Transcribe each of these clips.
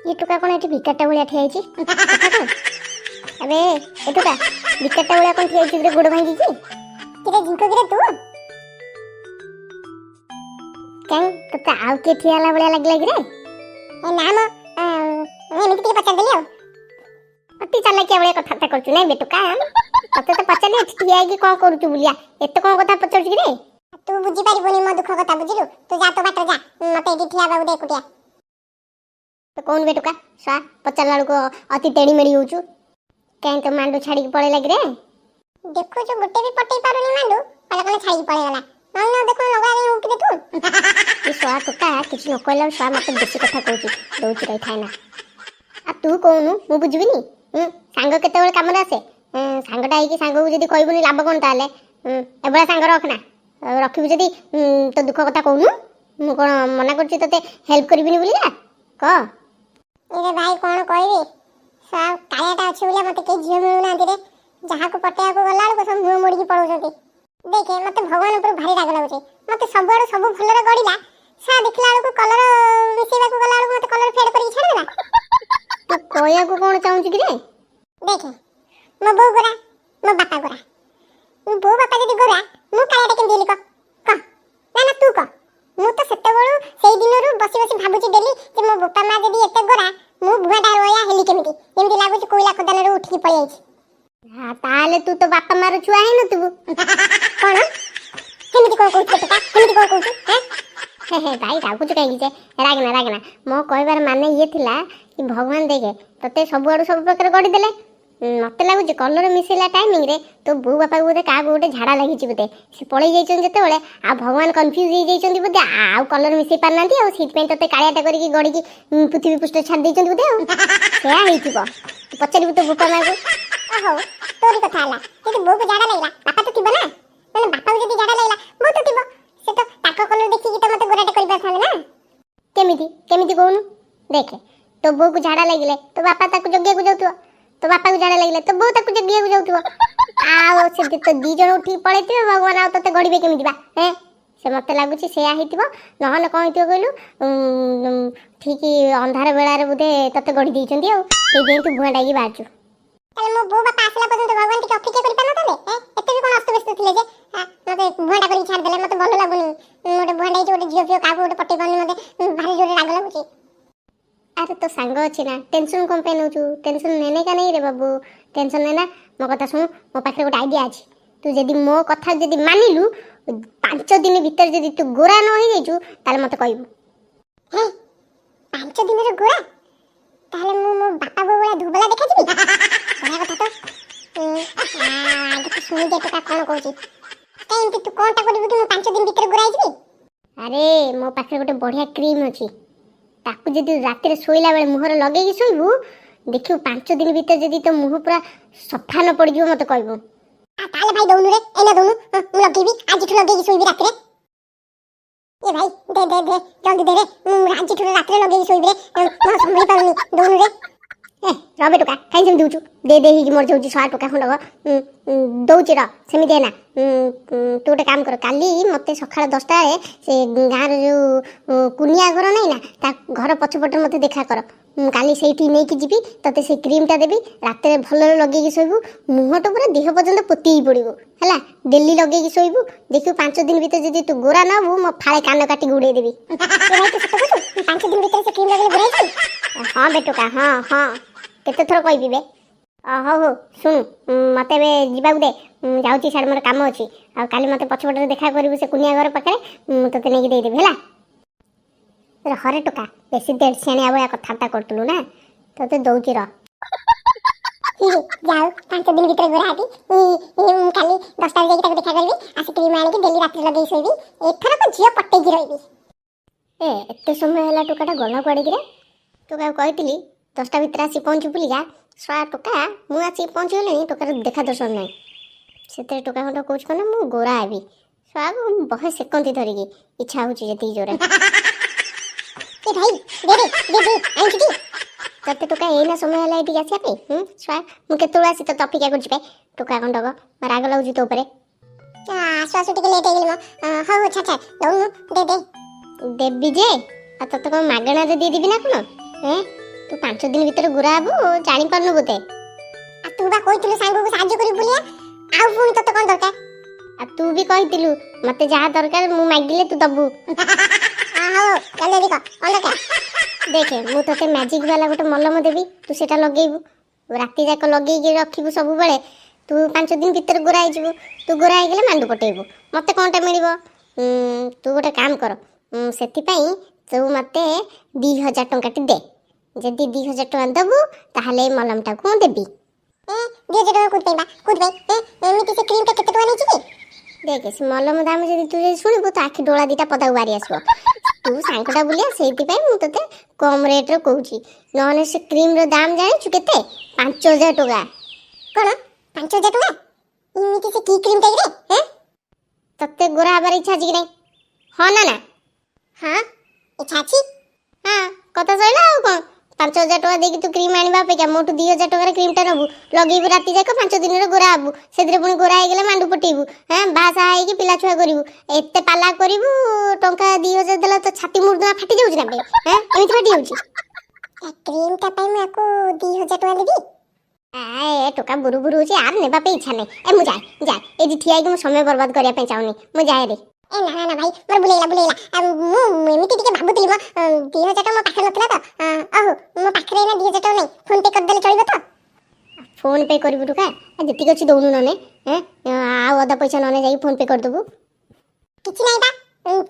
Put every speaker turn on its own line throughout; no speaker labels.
ଏ ଟୋକା କ'ଣ ଏଠି ଭିକାରଟା ଭଳିଆ ଠିଆ ହେଇଛି? କଥା କ'ଣ? ଆବେ ଏ ଟୋକା, ଭିକାରଟା ଭଳିଆ କ'ଣ ଠିଆ ହେଇଛି ଗୋଟେ, ଗୋଡ଼ ଭାଙ୍ଗିକି?
କିରେ ଝିଙ୍କୁ, କିରେ ତୁ?
କାଇଁ, ତୋତେ ଆଉ କିଏ ଠିଆ ହେଲା ଭଳିଆ ଲାଗିଲା କିରେ?
ଏ ନା ମ, ମୁଁ ଏମିତି ଟିକେ ପଚାରିଦେଲି ଆଉ।
ଅତି ଚାଲାକିଆ ଭଳିଆ କଥାବାର୍ତ୍ତା କରୁଛୁ ନାଇଁ ବେ ଟୋକା? ତତେ ତ ପଚାରିଲି ଏଠି ଠିଆ ହେଇକି କ'ଣ କରୁଛୁ ବୁଲିଆ, ଏତେ କ'ଣ କଥା ପଚାରୁଛୁ କିରେ?
ତୁ ବୁଝିପାରିବୁନି ମୋ ଦୁଃଖ କଥା, ବୁଝିଲୁ? ତୁ ଯା, ତୋ ବାଟରେ ଯା, ମତେ ଏଠି ଠିଆ ହେବାକୁ ଦେ ଏକୁଟିଆ।
ତ କହୁନୁ ବେ ଟୋକା, ଶଳା ପଚାରିଲା ବେଳକୁ ଅତି ତେଡ଼ି ମେଡ଼ି ହଉଛୁ। କାଇଁ, ତୋ ମାଣ୍ଡୁ ଛାଡ଼ିକି ପଳେଇଲା କିରେ?
ଦେଖୁଛୁ, ଗୋଟେ ବି ପଟେଇ ପାରୁନି ମାଣ୍ଡୁ, କହିଲେ କଣ ଛାଡ଼ିକି ପଳେଇଗଲା। ନହେଲେ ନ ଦେଖୁନୁ ଲଗା ଉଠିଲେ ତୁ।
ଏ ଶଳା ଟୋକା କିଛି ନ କହିଲା ବେଳକୁ ଶଳା ମତେ ବେଶୀ କଥା କହୁଛି। ଦଉଛି, ରହିଥାଏ ନା। ଆଉ ତୁ କହୁନୁ, ମୁଁ ବୁଝିବିନି? ସାଙ୍ଗ କେତେବେଳେ କାମରେ ଆସେ। ସାଙ୍ଗଟା ହେଇକି ସାଙ୍ଗକୁ ଯଦି କହିବୁନି, ଲାଭ କ'ଣ ତାହେଲେ? ଏଭଳିଆ ସାଙ୍ଗ ରଖନା। ଆଉ ରଖିବୁ ଯଦି ତୋ ଦୁଃଖ କଥା କହୁନୁ। ମୁଁ କ'ଣ ମନା କରୁଛି ତୋତେ ହେଲ୍ପ କରିବିନି ବୋଲିକା? କହ।
ଇରେ ଭାଇ, କଣ କହିବି, କାଳିଆଟା ଅଛି ବୋଲି ମତେ କେହି ଝିଅ ମିଳୁନାହାନ୍ତି ରେ। ଯାହାକୁ ପଟେଇବାକୁ ଗଲା ବେଳକୁ ସବୁ ମୁହଁ ମୋଡ଼ିକି ପଳଉଛନ୍ତି। ଦେଖେ, ମତେ ଭଗବାନ ଉପରୁ ଭାରି ରାଗ ଲାଗୁଛି। ମତେ ସବୁଆଡୁ ସବୁ ଭଲରେ ଗଢିଲା ସା, ଦେଖିଲା ବେଳକୁ କଲର ମିଶେଇବାକୁ ଗଲା ବେଳକୁ ମତେ କଲର ଫେଡ୍ କରିକି ଛାଡ଼ିଦେଲା।
ତୁ କହିବାକୁ କ'ଣ ଚାହୁଁଛୁ କିରେ?
ଦେଖେ, ମୋ ବୋଉ ଗୋରା, ମୋ ବାପା ଗୋରା। ମୋ ବୋଉ ବାପା ଯଦି ଗୋରା, ମୁଁ କାଳିଆଟା କେମିତି ହେଲି? କହ କହ, ନା ନା, ତୁ କହ। ମୁଁ ତ ସେତେବେଳୁ ସେଇ ଦିନରୁ ବସି ବସି ଭାବୁଛି ଡେଲି ଯେ ମୋ ବାପା ମା ଯଦି ଏତେ ଗୋରା, ମୁଁ ଭୁଆଁଟା ଭଳିଆ ହେଲି କେମିତି? ଯେମିତି ଲାଗୁଛି କୋଇଲା ଖଦାନରୁ ଉଠିକି ପଳେଇ ଯାଇଛି।
ତାହେଲେ ତୁ ତ ବାପା ମାର ଛୁଆ ହେଇନଥିବୁ।
କଣ? ସେମିତି କଣ କହୁଛୁ ଟୋକା? ସେମିତି କଣ କହୁଛୁ? ହାଁ?
ହେ ହେ ଭାଇ, ରାଗୁଛୁ କାହିଁକି ଯେ? ରାଗନା, ରାଗନା। ମୋ କହିବାର ମାନେ ଇଏ ଥିଲା କି ଭଗବାନ ଦେଖେ ତତେ ସବୁଆଡୁ ସବୁ ପ୍ରକାର ଗଢ଼ିଦେଲେ। ମତେ ଲାଗୁଛି କଲର ମିଶେଇଲା ଟାଇମିଂରେ ତୋ ବୋଉ ବାପାକୁ ବୋଧେ କାହାକୁ ଗୋଟେ ଝାଡ଼ା ଲାଗିଛି ବୋଧେ। ସେ ପଳେଇ ଯାଇଛନ୍ତି ଯେତେବେଳେ, ଆଉ ଭଗବାନ କନଫ୍ୟୁଜ ହେଇଯାଇଛନ୍ତି ବୋଧେ, ଆଉ କଲର ମିଶେଇ ପାରୁନାହାନ୍ତି। ଆଉ ସେଇଥିପାଇଁ ତତେ କାଳିଆଟା କରିକି ଗଢ଼ିକି ପୃଥିବୀ ପୃଷ୍ଠ ଛାଡ଼ି ଦେଇଛନ୍ତି ବୋଧେ। ଆଉ ସେୟା ହେଇଥିବ। ତୁ ପଚାରିବୁ ତୋ ବୋପା ମାକୁ।
ହଉ, ତୋରି କଥା ହେଲା। ଯଦି ବୋଉକୁ ଝାଡ଼ା ଲାଗିଲା, ବାପା ତ ଥିବ ନା? ମାନେ ବାପାକୁ ଯଦି ଝାଡ଼ା ଲାଗିଲା, ବୋଉ ତ ଥିବ। ସେ ତ ତାଙ୍କ କଲର ଦେଖିକି ତ ମତେ ଗୋରାଟେ କରିପାରିଥାନ୍ତେ ନା?
କେମିତି, କେମିତି କହୁନୁ? ଦେଖେ, ତୋ ବୋଉକୁ ଝାଡ଼ା ଲାଗିଲେ ତୋ ବାପା ତାକୁ ଜଗିବାକୁ ଯାଉଥିବ, ତୋ ବାପାକୁ ଝାଡ଼ା ଲାଗିଲେ ତୋ ବୋଉ ତାକୁ ଜଗିବାକୁ ଯାଉଥିବ। ଆଉ ସେ ତ ଦି ଜଣ ଉଠିକି ପଳେଇଥିବେ, ଭଗବାନ ଆଉ ତୋତେ ଗଢ଼ିବେ କେମିତି ବା? ହେଁ, ସେ ମତେ ଲାଗୁଛି ସେୟା ହେଇଥିବ। ନହେଲେ କ'ଣ ହେଇଥିବ କହିଲୁ? ଠିକ ଅନ୍ଧାର ବେଳାରେ ବୋଧେ ତତେ ଗଢ଼ି ଦେଇଛନ୍ତି, ଆଉ ସେଇଥିପାଇଁ ତୁ ଭୁଆଁ ହେଇକି ବାହାରିଛୁ।
ତାହେଲେ ମୋ ବୋଉ ବାପା ଆସିଲା ପର୍ଯ୍ୟନ୍ତ ଭଗବାନ ଟିକେ ଅପେକ୍ଷା କରିପାରିନଥାନ୍ତେ? ଏତେ ବି କଣ ଅସ୍ତବ୍ୟସ୍ତ ଥିଲେ ଯେ ମତେ ଭୁଆଁଟା କରିକି ଛାଡ଼ିଦେଲେ? ମତେ ଭଲ ଲାଗୁନି। ମୁଁ ଗୋଟେ ଭୁଆଁଟା ହେଇଛି, ଗୋଟେ ଝିଅ ଫିଅ କାହାକୁ ଗୋଟେ ପଟେଇ ପାରୁନି। ମତେ ଭାରି ଜୋରେ ରାଗ ଲାଗୁଛି।
ଆରେ, ତୋ ସାଙ୍ଗ ଅଛି ନା, ଟେନସନ୍ କ'ଣ ପାଇଁ ନେଉଛୁ? ଟେନସନ୍ ନେନେ କା ନାହିଁ ରେ ବାବୁ, ଟେନସନ୍ ନେନା। ମୋ କଥା ଶୁଣୁ, ମୋ ପାଖରେ ଗୋଟେ ଆଇଡ଼ିଆ ଅଛି। ତୁ ଯଦି ମୋ କଥା ଯଦି ମାନିଲୁ, 5 ଦିନ ଭିତରେ ଯଦି ତୁ ଗୋରା ନ ହେଇଯାଇଛୁ, ତାହେଲେ ମୋତେ କହିବୁ।
ହେ, 5 ଦିନରେ ଗୋରା? ତାହେଲେ ମୁଁ ମୋ ବାପା ବୋଉ ଭଳିଆ ଧୋବଲା ଦେଖାଯିବି? ବଢିଆ କଥା ତ। ଆଗେ ତୁ ଶୁଣିଦେ ଟୋକା କଣ କହୁଛି। କାଇଁ, ଏମିତି ତୁ କଣଟା କରିବୁ କି ମୁଁ 5 ଦିନ ଭିତରେ ଗୋରା ହେଇଯିବି?
ଆରେ, ମୋ ପାଖରେ ଗୋଟେ ବଢ଼ିଆ କ୍ରିମ୍ ଅଛି। ତାକୁ ଯଦି ରାତିରେ ଶୋଇଲା ବେଳେ ମୁହଁରେ ଲଗେଇକି ଶୋଇବୁ, ଦେଖିବୁ 5 ଦିନ ଭିତରେ ଯଦି ତୋ ମୁହଁ ପୁରା ସଫା ନ ପଡ଼ିଯିବ, ମୋତେ କହିବୁ।
ତାହେଲେ ଭାଇ ଦଉନୁ ରେ, ଏଇନା ଦଉନୁ। ମୁଁ ଲଗେଇବି, ଆଜିଠୁ ଲଗେଇକି ଶୋଇବି ରାତିରେ। ଏ ଭାଇ, ଦେ ଦେ ଦେ, ଜଲ୍ଦି ଦେ ରେ। ମୁଁ ଆଜିଠୁ ରାତିରେ ଲଗେଇକି ଶୋଇବି ରେ। ମୁଁ ସମ୍ଭାଳି ପାରୁନି, ଦଉନୁ ରେ।
ଏ ରବେ ଟୋକା, କାହିଁ ସେମିତି ଦଉଛୁ? ଦେ ଦେ ହେଇକି ମରିଯାଉଛି ଶଳା ଟୋକା ଖଣ୍ଡକ। ଦଉଛି ର, ସେମିତି ନା। ତୁ ଗୋଟେ କାମ କର, କାଲି ମୋତେ ସକାଳ 10ଟାରେ ସେ ଗାଁର ଯୋଉ କୁନିଆ ଘର ନାହିଁ ନା, ତା ଘର ପଛପଟରେ ମୋତେ ଦେଖା କର। ମୁଁ କାଲି ସେଇଠି ନେଇକି ଯିବି ତତେ, ସେଇ କ୍ରିମ୍ଟା ଦେବି। ରାତିରେ ଭଲରେ ଲଗେଇକି ଶୋଇବୁ, ମୁହଁଟା ପୁରା ଦେହ ପର୍ଯ୍ୟନ୍ତ ପୋତି ହେଇ ପଡ଼ିବ। ହେଲା? ଡେଲି ଲଗେଇକି ଶୋଇବୁ, ଦେଖିବୁ 5 ଦିନ ଭିତରେ ଯଦି ତୁ ଗୋରା ନ ହବୁ, ମୋ ଫାଳେ କାନ କାଟିକି ଉଡ଼େଇ ଦେବି।
ଏ ଭାଇ, ତୁ ସତ କହୁଛୁ? ମୁଁ 5 ଦିନ ଭିତରେ ସେ କ୍ରିମ୍ ଲଗେଇଲେ ଗୋରା ହେଇଯିବି?
ହଁ ବେ ଟୋକା, ହଁ ହଁ, କେତେ ଥର କହିବି ବେ? ହଉ ହଉ, ଶୁଣୁ, ମତେ ଏବେ ଯିବାକୁ ଦେ। ମୁଁ ଯାଉଛି, ସିଆଡ଼େ ମୋର କାମ ଅଛି। ଆଉ କାଲି ମତେ ପଛପଟରେ ଦେଖା କରିବୁ ସେ କୁନିଆ ଘର ପାଖରେ, ମୁଁ ତୋତେ ନେଇକି ଦେଇଦେବି। ହେଲା? ହରେ ଟୋକା, ବେଶୀ ଦେଢ଼ସିଆଣିଆ ଭଳିଆ କଥାବାର୍ତ୍ତା କରୁଥିଲୁ ନା? ତୋତେ ଦଉଛି ର।
ହିରେ ଯାଉ, 5 ଦିନ ଭିତରେ ଗୋରା ହେବି। ମୁଁ କାଲି 10ଟାରେ ଯାଇକି ତାକୁ ଦେଖା କରିବି ଆଉ ସେ କ୍ରିମ୍ ଆଣିକି ଡେଲି ରାତିରେ ଲଗେଇକି ଶୋଇବି। ଏଥରକ ଝିଅ ପଟେଇକି ରହିବି।
ଏ, ଏତେ ସମୟ ହେଲା, ଟୋକାଟା ଗଲା କୁଆଡ଼େ କିରେ? ଟୋକାକୁ କହିଥିଲି 10ଟା ଭିତରେ ଆସି ପହଞ୍ଚୁ ବୁଲିକା। ଶଳା ଟୋକା, ମୁଁ ଆସିକି ପହଞ୍ଚିଗଲିଣି, ଟୋକାର ଦେଖା ଦର୍ଶନ ନାହିଁ। ସେଥିରେ ଟୋକା ଖଣ୍ଡ କହୁଛି କ'ଣ ମୁଁ ଗୋରା ହେବି। ଶଳାକୁ ବହେ ସେକନ୍ତି ଧରିକି ଇଚ୍ଛା ହେଉଛି ଯେତିକି ଜୋରେ।
ଏ ଭାଇ, ଦେ ରେ, ଦେ ଦେ, ଆଣିଛୁ ଟି?
ତତେ ଟୋକା ଏଇନା ସମୟ ହେଲା ଏଠିକି ଆସିବା ପାଇଁ? ହୁଁ ଶଳା, ମୁଁ କେତେବେଳେ ଆସି ତତେ ଅପେକ୍ଷା କରୁଛି ବେ। ଟୋକା ଖଣ୍ଡକ, ରାଗ ଲାଗୁଛି ତୋ ଉପରେ।
ଆସୁ ଆସୁ ଟିକେ ଲେଟ୍ ହେଇଗଲି ମ। ହଉ ହଉ, ଛାଡ଼ ଛାଡ଼, ଦଉନୁ, ଦେ ଦେ।
ଦେବି ଯେ, ଆଉ ତତେ କ'ଣ ମାଗଣାରେ ଦେଇଦେବି ନା କ'ଣ? ଏଁ? ତୁ 5 ଦିନ ଭିତରେ ଗୋରା ହବୁ, ଜାଣିପାରୁନୁ ବୋଧେ।
ଆଉ ତୁ ବା କହିଥିଲୁ ସାଙ୍ଗକୁ ସାହାଯ୍ୟ କରିବୁ ବୋଲି, ଆଉ ପୁଣି ତତେ କଣ ଦରକାର?
ଆଉ ତୁ ବି କହିଥିଲୁ ମତେ ଯାହା ଦରକାର ମୁଁ ମାଗିଲେ ତୁ ଦବୁ।
ହଉ, ଜଲ୍ଦି ଜଲ୍ଦି କହ, କଣ ଦରକାର?
ଦେଖେ, ମୁଁ ତତେ ମ୍ୟାଜିକ ବାଲା ଗୋଟେ ମଲମ ଦେବି, ତୁ ସେଟା ଲଗେଇବୁ, ରାତି ଯାକ ଲଗେଇକି ରଖିବୁ ସବୁବେଳେ। ତୁ 5 ଦିନ ଭିତରେ ଗୋରା ହେଇଯିବୁ। ତୁ ଗୋରା ହେଇଗଲେ ମାଣ୍ଡୁ ପଟେଇବୁ, ମତେ କ'ଣଟା ମିଳିବ? ତୁ ଗୋଟେ କାମ କର, ସେଥିପାଇଁ ତୁ ମତେ 2000 ଟଙ୍କାଟି ଦେ। ଯଦି 2000 ଟଙ୍କା ଦବୁ, ତାହେଲେ ଏଇ ମଲମଟାକୁ ମୁଁ ଦେବି।
ଏ, 2000 ଟଙ୍କା କୋଉଥିପାଇଁ ବା, କୋଉଥିପାଇଁ? ଏ, ଏମିତି ସେ କ୍ରିମଟା କେତେ ଟଙ୍କା ନେଇଛି କି?
ଦେଖେ, ସେ ମଲମ ଦାମ ଯଦି ତୁ ଯଦି ଶୁଣିବୁ, ତୋ ଆଖି ଡୋଳା ଦିଟା ପଦାକୁ ବାହାରି ଆସିବ। ତୁ ସାଙ୍ଗଟା ବୁଲିଆ, ସେଇଥିପାଇଁ ମୁଁ ତୋତେ କମ ରେଟ୍ରେ କହୁଛି। ନହେଲେ ସେ କ୍ରିମର ଦାମ ଜାଣିଛୁ କେତେ? 5000 ଟଙ୍କା।
କଣ, 5000 ଟଙ୍କା? ଏମିତି ସେ କି କ୍ରିମଟା କି ରେ? ହେଁ?
ତତେ ଗୋରା ହେବାର ଇଚ୍ଛା ଅଛି କି ନାହିଁ, ହଁ ନା ନା?
ହଁ, ଇଚ୍ଛା ଅଛି।
ହଁ, କଥା ସରିଲା, ଆଉ କ'ଣ? 5000 ଟଙ୍କା ଦେଇକି ତୁ କ୍ରିମ୍ ଆଣିବା ଅପେକ୍ଷା ମୋଠୁ 2000 ଟଙ୍କାର କ୍ରିମ୍ଟା ନେବୁ, ଲଗେଇବୁ ରାତି ଯାକ, 5 ଦିନରେ ଗୋରା ହବୁ। ସେଥିରେ ପୁଣି ଗୋରା ହେଇଗଲେ ମାଣ୍ଡୁ ପଟେଇବୁ, ହଁ, ବାହା ସାହା ହେଇକି ପିଲା ଛୁଆ କରିବୁ, ଏତେ ପାଲା କରିବୁ। ଟଙ୍କା 2000 ଦେଲା ତ ଛାତି ମୁର୍ଦମା ଫାଟି ଯାଉଛି ନା ବେ? ହଁ, ଏମିତି ଫାଟି ଯାଉଛି।
ଏ କ୍ରିମଟା ପାଇଁ ମୁଁ ଆକୁ 2000 ଟଙ୍କା ଦେବି?
ଆ, ଏ ଟୋକା ବୁରୁ ବୁରୁ ହଉଛି, ଆର ନେବା ପାଇଁ ଇଚ୍ଛା ନାହିଁ। ଏ, ମୁଁ ଯାଏ ଯାଏ, ଏଇଠି ଠିଆ ହେଇକି ମୁଁ ସମୟ ବର୍ବାଦ କରିବା ପାଇଁ ଚାହୁଁନି। ମୁଁ ଯାଏ ରେ।
ଏ ନା ନା ନା ଭାଇ, ମୋର ଭୁଲ ହେଇଗଲା, ଭୁଲ ହେଇଗଲା। ଆଉ ମୁଁ ଏମିତି ଟିକେ ଭାବୁଥିଲି ମ, 2000 ଟଙ୍କା ମୋ ପାଖରେ ନଥିଲା ତ। ଅହୁ, ମୋ ପାଖରେ ଏଇନା 2000 ଟଙ୍କା ନାହିଁ, ଫୋନ ପେ କରିଦେଲେ ଚଳିବ ତ?
ଫୋନ ପେ କରିବୁ ଟୋକା? ଆ, ଯେତିକି ଅଛି ଦଉନୁ ନନେ। ଏଁ, ଆଉ ଅଧା ପଇସା ନନେ ଯାଇକି ଫୋନ ପେ କରିଦେବୁ।
କିଛି ନାହିଁ ବା,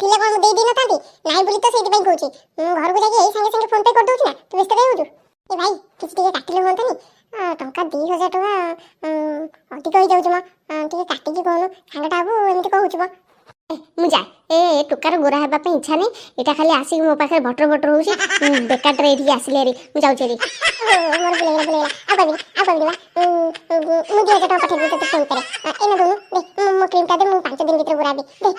ଥିଲେ କଣ ମୁଁ ଦେଇ ଦେଇନଥାନ୍ତି? ନାହିଁ ବୋଲି ତ ସେଇଥିପାଇଁ କହୁଛି। ମୁଁ ଘରକୁ ଯାଇକି ଏଇ ସାଙ୍ଗେ ସାଙ୍ଗେ ଫୋନ ପେ କରିଦଉଛି ନା, ତୁ ବ୍ୟସ୍ତ କାଇଁ ହଉଛୁ? ଏ ଭାଇ, କିଛି ଟିକେ କାଟିଲେ ହୁଅନ୍ତାନି? ଟଙ୍କା 2000 ଟଙ୍କା ଅଧିକ ହେଇଯାଉଛି ମ, ଟିକେ କାଟିକି କହୁନୁ, ସାଙ୍ଗଟା ହବୁ ଏମିତି କହୁଛୁ ମ।
ମୁଁ ଯାଏ। ଏ ଏ ଟୋକାର ଗୋରା ହେବା ପାଇଁ ଇଚ୍ଛା ନାହିଁ। ଏଇଟା ଖାଲି ଆସିକି ମୋ ପାଖରେ ଭଟର ଭଟର ହଉଛି। ବେକାରଟାରେ ଏଇଠିକି ଆସିଲି ହେରି। ମୁଁ ଯାଉଛି ହେରି।
ଓ, ମୋର ଭୁଲ ହେଇଗଲା, ଭୁଲ ହେଇଗଲା। ଆଉ କହିବିନି, ଆଉ କହିବିନି ବା। ମୁଁ 2000 ଟଙ୍କା ପଠେଇଦେବି ତୋତେ ଫୋନ ପେରେ। ଏଇନା ଦଉନୁ, ଦେ ମୋ କ୍ରିମଟା ଦେ, ମୁଁ 5 ଦିନ ଭିତରେ ଗୋରା ହେବି, ଦେ।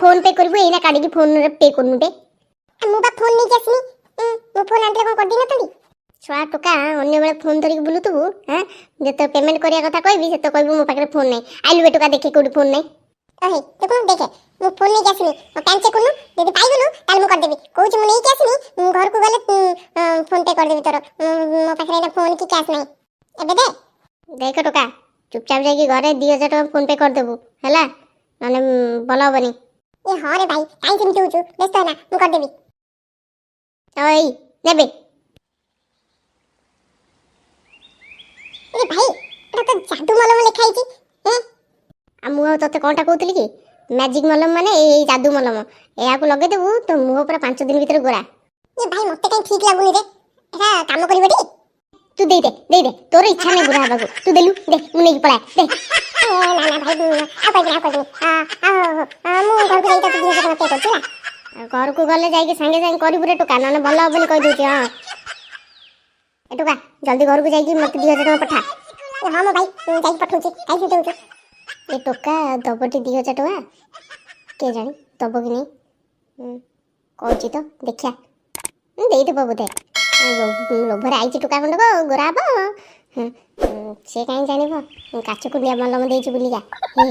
ଫୋନ ପେ କରିବୁ? ଏଇନା କାଢିକି ଫୋନରେ ପେ କରୁନୁ ବେ।
ମୁଁ ବା ଫୋନ ନେଇକି ଆସିନି। ମୁଁ ଫୋନ ଆଣିଥିଲେ କଣ କରିଦେଇନଥାନ୍ତି?
ଛୁଆ ଟୋକା, ଅନ୍ୟବେଳେ ଫୋନ ଧରିକି ବୁଲୁଥିବୁ। ହଁ, ଯେତେବେଳେ ପେମେଣ୍ଟ କରିବା କଥା କହିବି, ସେତେବେଳେ କହିବୁ ମୋ ପାଖରେ ଫୋନ ନାହିଁ। ଆଇଲୁ ବେ ଟୋକା, ଦେଖି କୋଉଠି ଫୋନ ନାହିଁ।
ଓହେ, ଦେଖୁନୁ, ଦେଖେ, ମୁଁ ଫୋନ ନେଇକି ଆସିନି। ମୋ ପ୍ୟାଣ୍ଟ ଚେକ୍ କରୁନୁ, ଯଦି ପାଇଗଲୁ ତାହେଲେ ମୁଁ କରିଦେବି। କହୁଛି ମୁଁ ନେଇକି ଆସିନି। ମୁଁ ଘରକୁ ଗଲେ ଫୋନ ପେ କରିଦେବି ତୋର। ମୋ ପାଖରେ ଏଇନା ଫୋନ କି କ୍ୟାସ୍ ନାହିଁ, ଏବେ ଦେ।
ଦେଖ ଟୋକା, ଚୁପଚାପ ଯାଇକି ଘରେ 2000 ଟଙ୍କା ଫୋନ ପେ କରିଦେବୁ, ହେଲା? ନହେଲେ ଭଲ ହବନି।
ଏ ହଁ ରେ ଭାଇ, କାହିଁ ସେମିତି ହଉଛୁ? ବ୍ୟସ୍ତ ନା, ମୁଁ କରିଦେବି।
ଆଉ ଏଇ ନେବେ।
ଏ ଭାଇ, ଏଟା ତ ଯାଦୁ ମଲମ ଲେଖା ହେଇଛି, ହେଁ?
ଆଉ ମୁଁ ଆଉ ତତେ କ'ଣଟା କହୁଥିଲି କି? ମ୍ୟାଜିକ ମଲମ ମାନେ ଏଇ ଏଇ ଯାଦୁ ମଲମ। ଏହାକୁ ଲଗେଇଦେବୁ, ତୋ ମୁହଁ ପୁରା 5 ଦିନ ଭିତରେ ଗୋରା।
ଏ ଭାଇ, ମତେ କାହିଁ ଠିକ ଲାଗୁନି ରେ, ଏଟା କାମ କରିବ ଟି?
ତୁ ଦେଇଦେ, ଦେଇଦେ। ତୋର ଇଚ୍ଛା ନାହିଁ ଗୋରା ହେବାକୁ। ତୁ ଦେଲୁ, ଦେ, ମୁଁ ନେଇକି ପଳାଏ, ଦେ।
ଏ ନା ନା ଭାଇ, ଆଉ କହିବିନି, ଆଉ କହିବିନି। ଆଉ ମୁଁ ଘରକୁ ଯାଇକି ତତେ 2000 ଟଙ୍କା ପେ କରୁଛି, ହେଲା?
ଆଉ ଘରକୁ ଗଲେ ଯାଇକି ସାଙ୍ଗେ ସାଙ୍ଗେ କରିବୁ ରେ ଟୋକା, ନହେଲେ ଭଲ ହବନି କହିଦଉଛି। ହଁ, ଏ ଟୋକା, ଜଲ୍ଦି ଘରକୁ ଯାଇକି ମତେ 2000 ଟଙ୍କା ପଠା।
ଏ ହଁ ମୋ ଭାଇ, ମୁଁ ଯାଇକି ପଠଉଛି, କାହିଁ ସେମିତି ହଉଛୁ?
ଏ ଟୋକା ଦବଟି 2000 ଟଙ୍କା? କେ ଜାଣି ଦବ କି ନାହିଁ। କହୁଛି ତ, ଦେଖିଆ, ଦେଇଦେବ ବୋଧେ। ଲୋଭରେ ଆଇଛି ଟୋକା ଖଣ୍ଡକ, ଗୋରା ହବ। ସେ କାହିଁ ଜାଣିବ କାଚ କୁଣ୍ଡିଆ ମଲମ ଦେଇଛି ବୁଲିକା। ହେ।